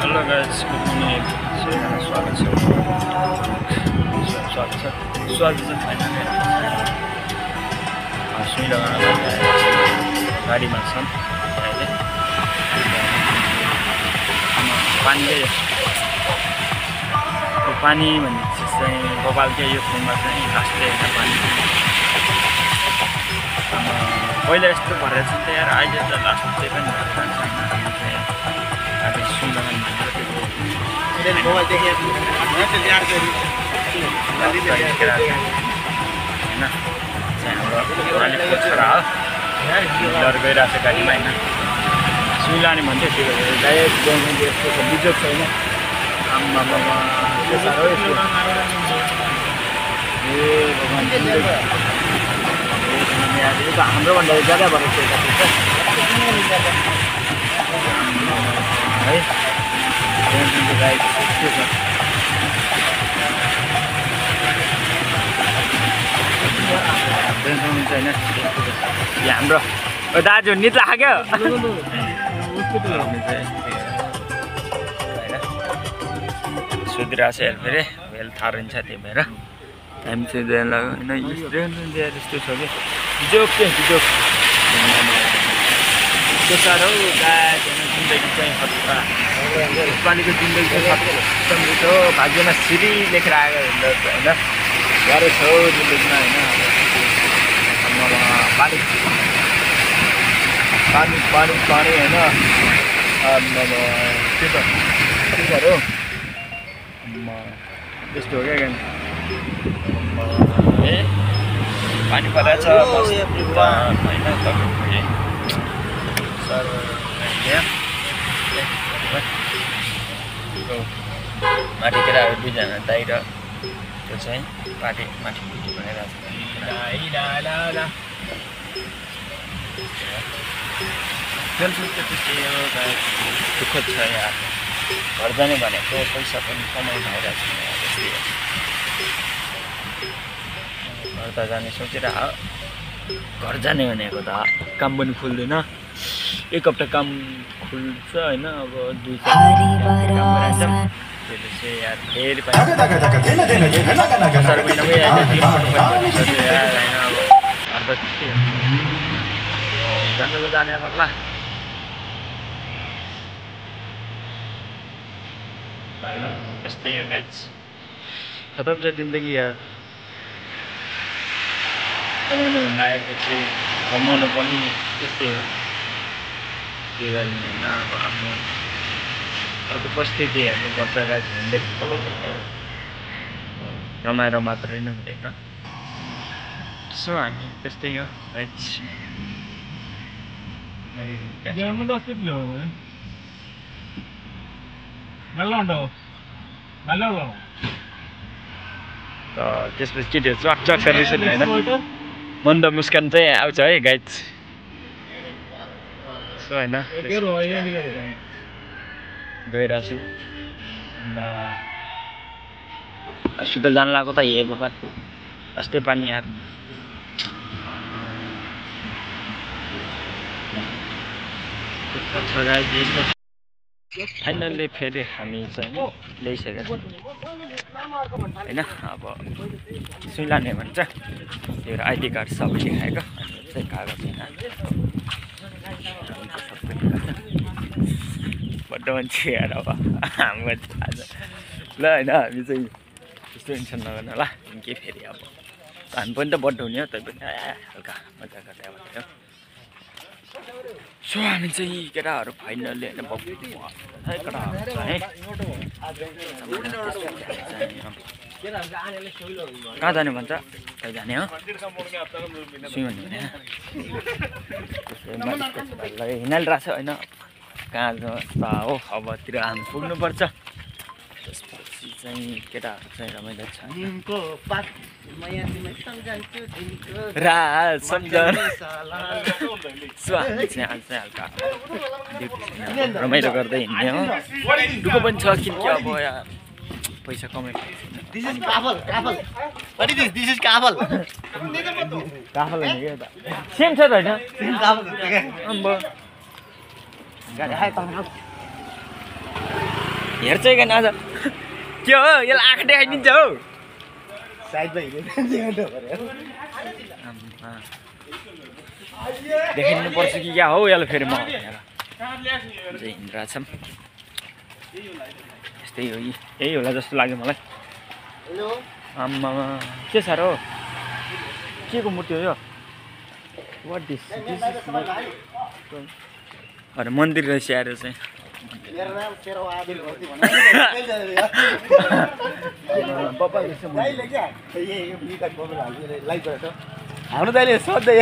Hello guys, good morning. स्वागत छ finally सुई लगाउन गाडीमा छन् अहिले। पानी भन्ने चिज चाहिँ बबालकै यो ठाउँमा चाहिँ लास्टै पानी पहिला यस्तो भएर चाहिँ यार अहिले त लास्ट चाहिँ पनि डर गइरहेको छ गाडीमा होइन। सुई लाने भन्थ्यो त्यो डाइरेक्ट गाउँमा यस्तो छ बिजोग छैन। आम्मा बाबा के साह्रो यस्तो ए भगवान् यो त हाम्रोभन्दा ज्यादा भएर है राइट के छ छैन यहाँ हाम्रो दाजु निद लाग्यो सुधिरहेको छ फेरि भेल थारिन्छ त्यही भएर हामी चाहिँ यस्तो छ कि जोक के जोक के साह्रो जिन्दगी चाहिँ खतरा पानीको जिन्दगी चाहिँ खतरा भाग्यमा सिरी लेखेर आएको होइन गाह्रो छ जिन्दगीमा होइन। पानी पानी पानी पानी होइन के त के साह्रो त्यस्तो हो क्या ए पानी परेको छ होइन माथि केटाहरू दुईजना दाइ र त्यो चाहिँ माथि बनाइरहेको छ। दुःख छ यहाँ घर जाने भनेको पैसा पनि कमाइ भइरहेको छ घर त जाने सोचेर घर जाने भनेको त काम पनि खुल्दैन। एक हप्ता काम खुल्छ होइन अब 2 यार फेरि जाने पर्ला यस्तै हो गाइस खतम छ जिन्दगी यार। आएपछि कमाउनु पनि त्यस्तै हो के गर्ने होइन। अब आफ्नो अर्को परिस्थिति हेर्नुपर्छ गाइस। रमाएर मात्रै नै हुँदैन सो हामी त्यस्तै हो गाइस। त्यसपछि केटीहरू चट गरिसक्यो होइन। मन्द मुस्कान चाहिँ आउँछ है गाइस सो होइन गइरहेको छु हस्पिटल जानु लाग्यो त हे भगवान् अस्ति पानी यार फाइनल्ली फेरि हामी चाहिँ ल्याइसकेको छौँ होइन। अब सुई लाने भन्छ त्यो आइडी कार्ड सबै देखाएको चाहिँ कागज छैन बड्ड मान्छे यार। अब हाम्रो आज ल होइन हामी चाहिँ त्यस्तो टेन्सन नगर्नु होला के फेरि अब हामी पनि त बड्ड हुने हो तै पनि हल्का मजा गर्दै अब सो हामी चाहिँ केटाहरू फाइनल्ली होइन कहाँ जाने भन्छ कहीँ जाने हो सुई भन्ने भने हिँडालिरहेको छ होइन। कहाँ हो अबतिर हामी पुग्नुपर्छ त्यसपछि चाहिँ केटाहरू चाहिँ रमाइलो छ सो हामी चाहिँ आज चाहिँ हल्का रमाइलो गर्दै हिँड्ने हो। दुःख पनि छ किनकि अब यहाँ पैसा कमाइ काफल होइन क्या त सेम छ त होइन गाडी हेर्छ कि आज के हो यसलाई आँखा देखाइदिन्छ हौ देखाइदिनु पर्छ कि क्या हौ यसलाई फेरि म हिँडिरहेको छ यस्तै हो यही होला जस्तो लाग्यो मलाई आम्मा के छ र हो के को मूर्ति हो यो वाट दिस अरे मन्दिर रहेछ आएर चाहिँ हाम्रो दाइले सोध्दै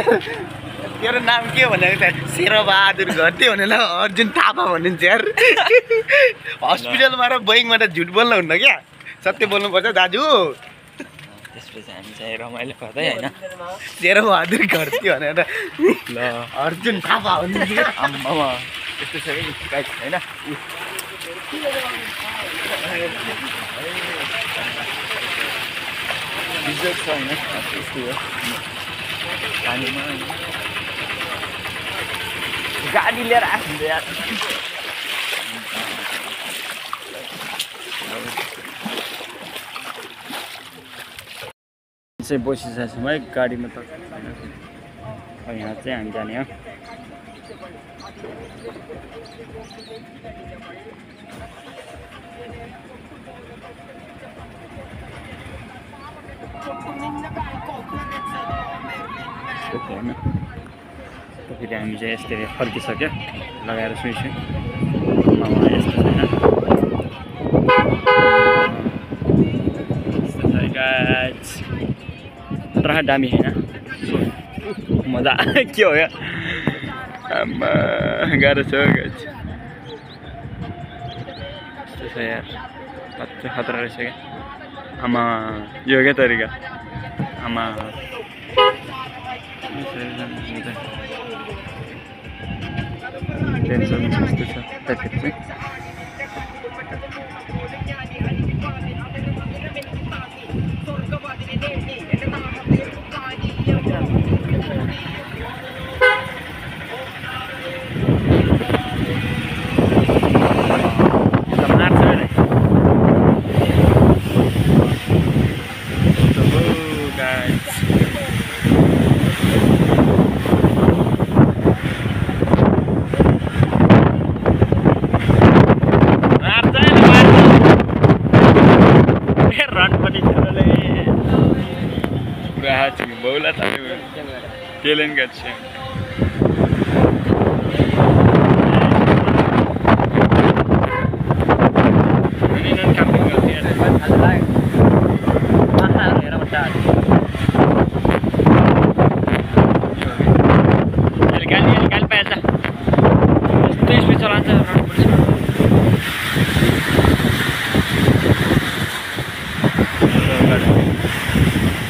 तेरो नाम के भनेको त शेरबहादुर घरती भनेर अर्जुन थापा भनिन्छ यार हस्पिटलमा र बैङ्कमा त झुट बोल्नु हुन्न क्या सत्य बोल्नुपर्छ दाजु त्यसपछि हामी चाहिँ रमाइलो गर्दै होइन शेरबहादुर घरती भनेर ल अर्जुन थापा भनिन्छ आम्मामा त्यस्तो छ कि गाइस होइन बिजोक छ होइन त्यस्तै हो पानीमा गाडी लिएर आएको यार चाहिँ बसिसकेको छौँ है गाडीमा त यहाँ चाहिँ हामी जाने हो होइन फेरि हामी चाहिँ यस्तै फर्किसक्यो लगाएर सुइछु यस्तो छैन तर दामी होइन मजा के हो क्या आम्मा गाह्रो छ गाइस यस्तो छ यार कति खतरा रहेछ क्या आमा यो क्या तरिका आमा टेन्सन कस्तो छ प्याकेट चाहिँ Bola tapi kalian kat sih. Ini non camping kat sih.